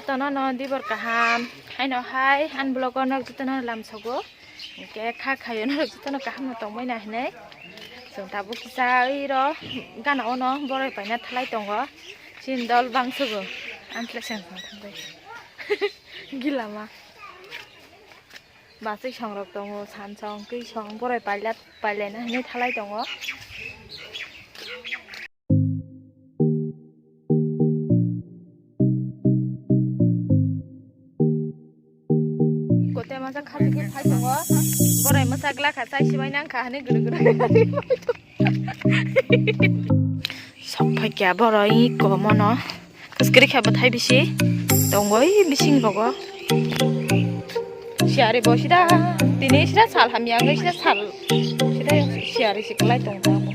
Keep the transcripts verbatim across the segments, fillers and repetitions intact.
Jotono no dibor kaham. Haino hai, ani vlog o norok jotono lamsogo. Hwnkhe kha khayo norok jotono kaham no tongbai na hinwi. Chwng tabuk kisa oi ro gana ono boroi paina thalai tongo. Chini dol bangsogo. Ang khe seng seng thangbai. Gilama. Bachwi songrok tongo, sansong, twisong, boroi paila, pailaina hinwi thalai tongo. Kote masa khati khe phai tongo, boroi masa glakha chai sibai nangkha hinwi gwnwi gwnwi. Sok phaikya boroi komono. Kwskri khe bwthai bisi tongo oi bising rogo. Siyari bo sida tini sida sal hamya wngwi sida sal sida siyari si kwlai tong ta bo.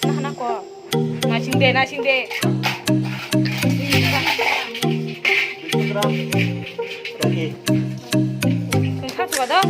Nahana ko. Nasing de, nasing de. Kung kha suka do.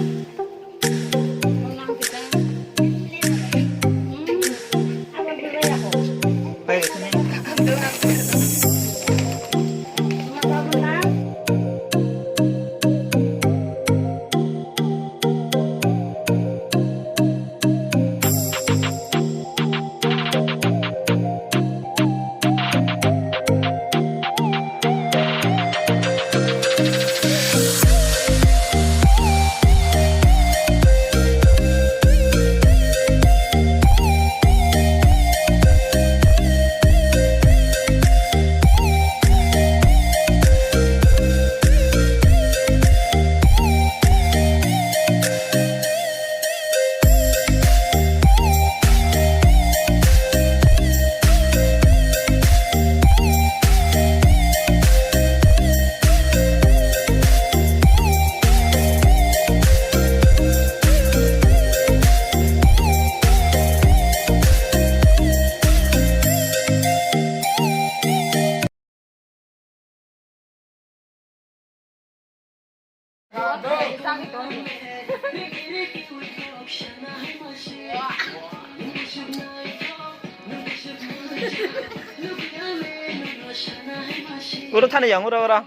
Oro thani yang, oro, oro.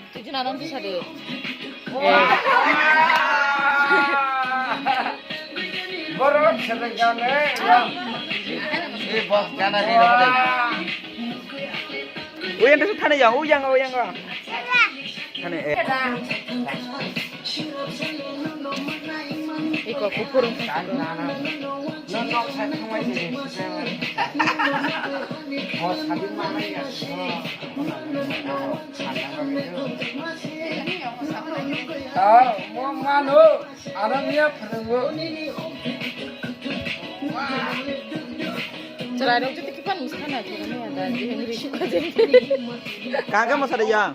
Tujuna nang bisa de. Borok sedang jane, ya. Eh, bos, jana di, bos. Uyang, thani yang, uyang, uyang. Thani, eh. Iko kuphur wngkha. Ah, mo mano, ano miya pharango. Chwrairok joto kiphang mwsana thangmani ada, jeng ri sukha jeng. Kha khe mwsade yang?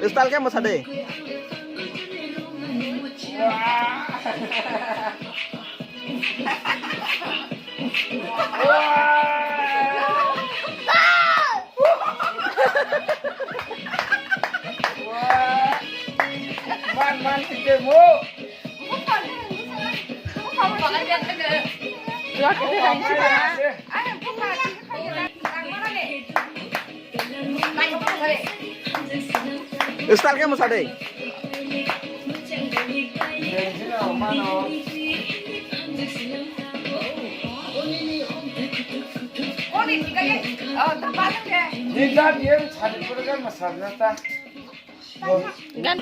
Style khe mwsade. Start khe mwsa de. Ni da biye sadi pura kan masarna ta. Gan.